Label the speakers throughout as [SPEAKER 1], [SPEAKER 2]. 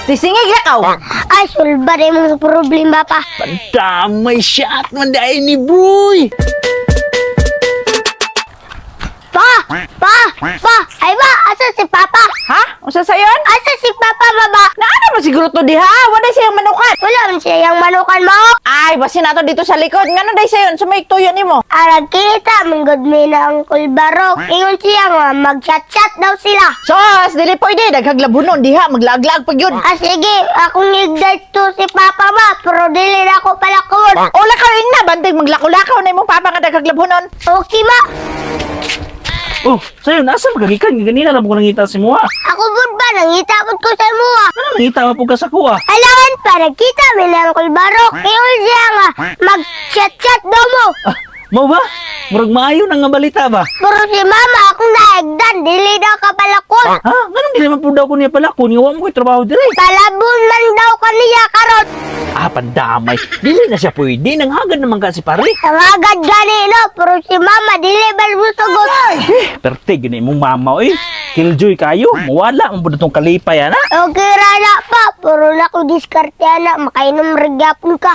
[SPEAKER 1] Tisingig lakaw.
[SPEAKER 2] Ay, sulba na imong problema pa.
[SPEAKER 3] Pandamay shot man dai ni boy.
[SPEAKER 2] Pa! Pa! Pa! Ay ba? Asa si Papa?
[SPEAKER 1] Ha? Unsa sayon?
[SPEAKER 2] Asa si Papa, baba?
[SPEAKER 1] Naana mo siguro to diha? Wala siyang manukan.
[SPEAKER 2] Wala man siya yung manukan mo.
[SPEAKER 1] Ay, basin nato dito sa likod. Ngano day sayon? Sumay tuyo nimo.
[SPEAKER 2] Arag kita, manggod mi na ang kulbarok. Ingon siya nga, mag-chat-chat daw sila.
[SPEAKER 1] Sos, dili pwede daghag labunon diha, maglaag-laag pag yun.
[SPEAKER 2] Ah, sige, akong igdad to si Papa ba, pero dili na ako palakon.
[SPEAKER 1] Ola ka rin na, bantay maglakulakaw na imong papa nga daghag labunon.
[SPEAKER 2] Okay ma,
[SPEAKER 3] Oh, sayon, asa magagikan? Ganina lang ko nangita si Mua.
[SPEAKER 2] ako bud ba, nangita pod ko sa imuha.
[SPEAKER 3] Ano nangita pa po ka sa kuha?
[SPEAKER 2] Alangan pa, nagkita mi na ang kulbarok. Ingon siya nga, mag-chat-chat daw mo.
[SPEAKER 3] Ah, mao ba? Murag maayo na nga balita ba?
[SPEAKER 2] Pero si Mama, akong naigdan, dili daw ka palakon.
[SPEAKER 3] Ha? Nganong dili man po daw ko niya pala kun wa mo ko'y trabaho dire.
[SPEAKER 2] Palabon man daw kaniya karon.
[SPEAKER 3] Ah, pandamay. Dili na siya pwede. Nanghagad naman ka si pare.
[SPEAKER 2] Nangagad gani no, pero si Mama dili man musugot.
[SPEAKER 3] Eh, perte gini imong mama oy. Killjoy kayo. Mawala man pud itong kalipay ana.
[SPEAKER 2] Okay ra na pa, pero na ko diskarte ana, makainom ra gyapon ka.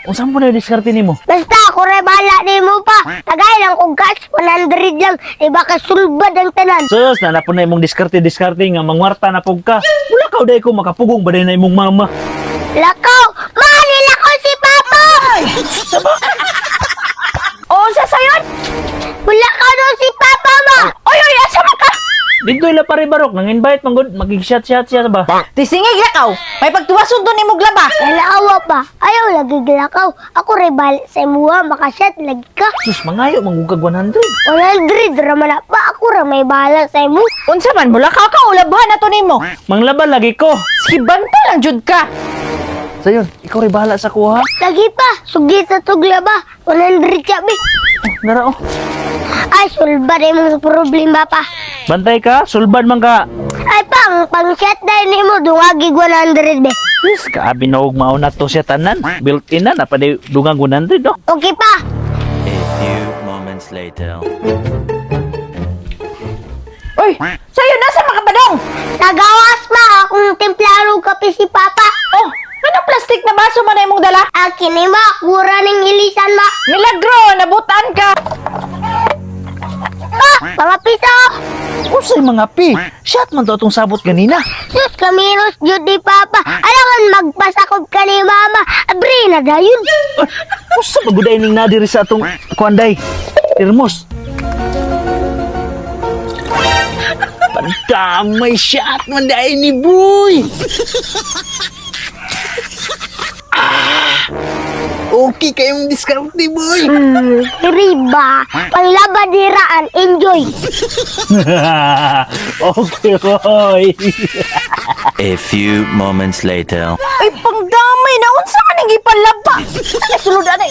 [SPEAKER 3] Unsa mo na diskarte nimo?
[SPEAKER 2] Basta ako ra bahala nimo pa. Tagay lang kog cash 100 lang, iba ka sulbad ang tanan.
[SPEAKER 3] Sus, na na po na imong diskarte-diskarte nga mangwarta na pug ka. Wala ka day ko makapugong ba day na imong mama.
[SPEAKER 2] Lakaw, mahal ko si Papa.
[SPEAKER 1] O, unsa sayon?
[SPEAKER 2] Wala ka no si Papa ma.
[SPEAKER 1] Oy, oy, asa man ka?
[SPEAKER 3] Dito ila pare barok nang invite man gud magig-shot-shot siya ba.
[SPEAKER 1] Tisingig lakaw. May pagtuwason to nimo glaba.
[SPEAKER 2] Nalaawa pa. Ayaw lagi gilakaw. Ako ra bahala sa imuha, makashot lagi ka.
[SPEAKER 3] Sus, mangayo mangugag 100.
[SPEAKER 2] 100 ra man na pa, ako ra may bahala sa imo.
[SPEAKER 1] Unsa man mulakaw ka ulabhan na to nimo.
[SPEAKER 3] Manglaba lagi ko.
[SPEAKER 1] Sige, banta lang jud ka.
[SPEAKER 3] Sayon, ikaw rin bahala sa kuha.
[SPEAKER 2] Lagi pa, sugi sa tugla ba? 100 ka bi.
[SPEAKER 3] Oh, nara oh.
[SPEAKER 2] Ay, sulba na imong problema pa.
[SPEAKER 3] Bantay ka, sulbad man ka.
[SPEAKER 2] Ay pang, pang shot dahil nimo dungagi 100 be.
[SPEAKER 3] Yes, kaabi na og mao na to siya tanan. Built-in na napaday dungang 100 oh.
[SPEAKER 2] Okay pa.
[SPEAKER 4] A few moments later.
[SPEAKER 1] Oy, sayon nasa makabadong?
[SPEAKER 2] Sa gawas ma, akong templaro kape si Papa.
[SPEAKER 1] Oh, anong plastic na baso man na imong dala?
[SPEAKER 2] Akin ni ma, kura ning ilisan ma.
[SPEAKER 1] Milagro, nabutan ka.
[SPEAKER 2] Pa, mga piso.
[SPEAKER 3] Unsay mga pi? Shot man to atong sabot ganina.
[SPEAKER 2] Sus, kamiros jud ni Papa. Alangan magpasakop ka ni Mama. Abre na dayon.
[SPEAKER 3] Ay, usa ba guday ning nadiri sa atong kuanday? Termos. Pandamay shot man dai ni boy. Ah, okay kayong diskarte boy.
[SPEAKER 2] Riba. Panglabadiraan, enjoy.
[SPEAKER 3] Okay boy.
[SPEAKER 4] A few moments later.
[SPEAKER 1] Ay, pangdamay na unsa man ang gipalaba? Sa sulod ani?